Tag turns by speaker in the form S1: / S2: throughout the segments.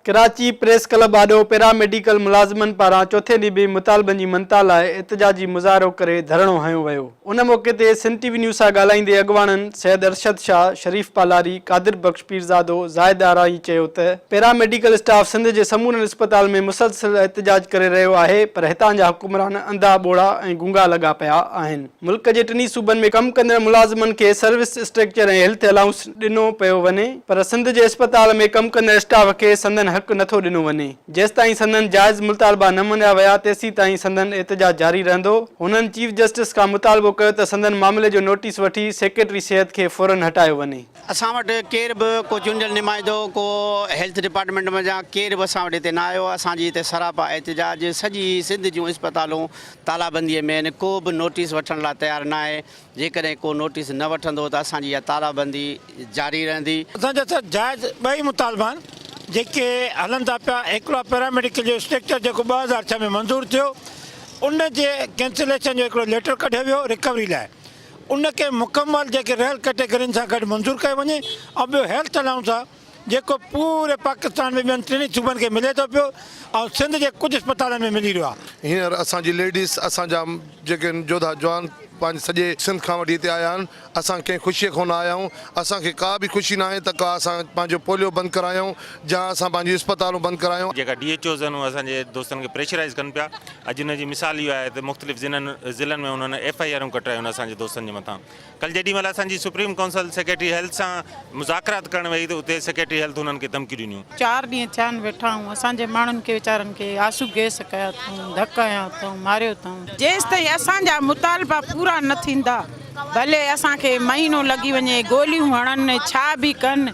S1: Karachi press club آڏو para medical ملازمن پاران چوٿين ڏينهن به مطالبن جي مڃتا لاء احتجاجي مظاهرو ڪري ڌرڻو هنيو ويو. ان موقعي تي سنڌ ٽي وي نيوز سان ڳالهائيندي اڳواڻن سيد ارشد شاهه، شريف پالاري، قادر بخش پيرزادو، زاهد آرائين چيو ته پيرا ميڊيڪل اسٽاف سنڌ جي سمورن اسپتالن ۾ مسلسل احتجاج ڪري رهيو آهي پر هتان جا حڪمران انڌا، ٻوڙا ۽ گونگا لڳا پيا آهن. ملڪ جي ٽنهي صوبن ۾ ڪم ڪندڙ ملازمن کي سروس اسٽرڪچر ۽ هيلٿ الائونس ڏنو پيو وڃي پر سنڌ جي اسپتال ۾ ڪم ڪندڙ اسٽاف کي سندن حق نٿو ڏنو وڃي، جيستائين سندن جائز مطالبا نه مڃيا ويا تيسيتائين سندن احتجاج جاري رهندو. هنن چيف جسٽس کان مطالبو ڪيو ته سندن معاملي جو نوٽيس وٺي سيڪريٽري صحت کي فورن هٽايو وڃي.
S2: اسان وٽ ڪير به ڪو چونڊيل نمائندو ڪو هيلٿ ڊپارٽمينٽ منجهان ڪير به اسان وٽ هتي نه آيو اسان جي هتي سراپا احتجاج سڄي سنڌ جون اسپتالون تالابندي ۾ آهن ڪو به نوٽيس وٺڻ لاء تيار ناهي جيڪڏهن ڪو نوٽيس نه وٺندو ته اسان جي اها تالابندي جاري رهندي.
S3: اسان جا سر جائز ٻئي مطالبا آهن جيڪي هلن ٿا پيا هڪڙو آهي پيراميڊيڪل جو اسٽرڪچر جيڪو 2006 ۾ منظور ٿيو ان جي ڪينسليشن جو هڪڙو ليٽر ڪڍيو ويو رڪوري لاء ان کي مڪمل جيڪي رهيل ڪيٽيگرين سان گڏ منظور ڪيو وڃي ۽ ٻيو هيلٿ الائونس آهي جيڪو پوري پاڪستان ۾ ٻين ٽنهي صوبن کي ملي ٿو پيو ۽ سنڌ جي ڪجهه اسپتالن ۾ ملي رهيو آهي.
S4: هينئر اسان جي ليڊيز اسان جا جيڪي جوڌا جوان پنهنجي سڄي سنڌ کان وٺي هتي آيا آهن اسان ڪنهن خوشيء کان نه آيا آهيون اسان کي ڪا به خوشي ناهي ته ڪا اسان پنهنجو پوليو بند ڪرايون جا اسان پنهنجون اسپتالون بند ڪرايون.
S5: جيڪا ڊي ايڇ اوز آهن اهي اسان جي دوستن کي پريشرائيز ڪن پيا اڄ ان جي مثال اهو آهي ته مختلف ضلعن ۾ انهن ايف I آرون ڪٽرايون آهن اسان جي دوستن جي مٿان. ڪلهه جيڏي مهل اسان جي سپريم ڪائونسل سيڪريٽري هيلٿ سان مذاڪرات ڪرڻ وئي ته اتي سيڪريٽري هيلٿ انهن کي ڌمڪيون ڏنيون.
S6: چار ڏينهن ٿيا آهن ويٺا آهيون اسان جي ماڻهن کي ويچارن کي آنسو گئس ڪيا اٿئون ڌڪ هنيا اٿئون ماريو اٿئون. جيستائين اسان جا مطالبا پورا نه ٿيندا ڀلي اسان کي مهينو لڳي وڃي گوليون هڻن ڇا به ڪن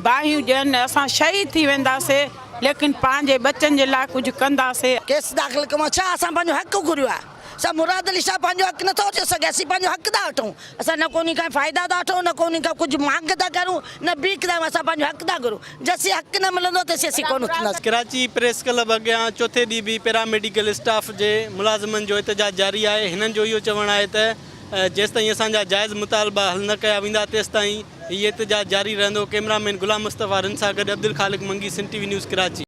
S6: باهيون ڏين اسان شهيد ٿي وينداسي ليڪن پنهنجي ٻچن جي لاء ڪجهه ڪنداسي.
S7: ڪيس داخل ڪيو ڇا اسان پنهنجو حق گهريو آهي. ڇا مراد علي شاهه پنهنجو حق نٿو وٺي سگهي؟ اسين پنهنجو حق ٿا وٺون. اسان نه ڪو انهي کان فائدا ٿا وٺون، نه ڪو انهي کان ڪجهه مانگ ٿا ڪرون، نه بيک ٿا اسان پنهنجو حق ٿا گهرون. جيسين حق نه ملندو تيسين اسين ڪونه اٿنداسين.
S1: ڪراچي پريس ڪلب اڳيان چوٿين ڏينهن به پيرا ميڊيڪل اسٽاف جي ملازمن جو احتجاج جاري آهي، هنن جو اهو چوڻ آهي ته جيستائين اسان جا جائز مطالبا حل نه ڪيا ويندا تيستائين هي احتجاج جاري رهندو، ڪئميرا مين غلام مصطفيٰ رند سان گڏ Abdul Khaliq Mangi, Sindh T V news Karachi.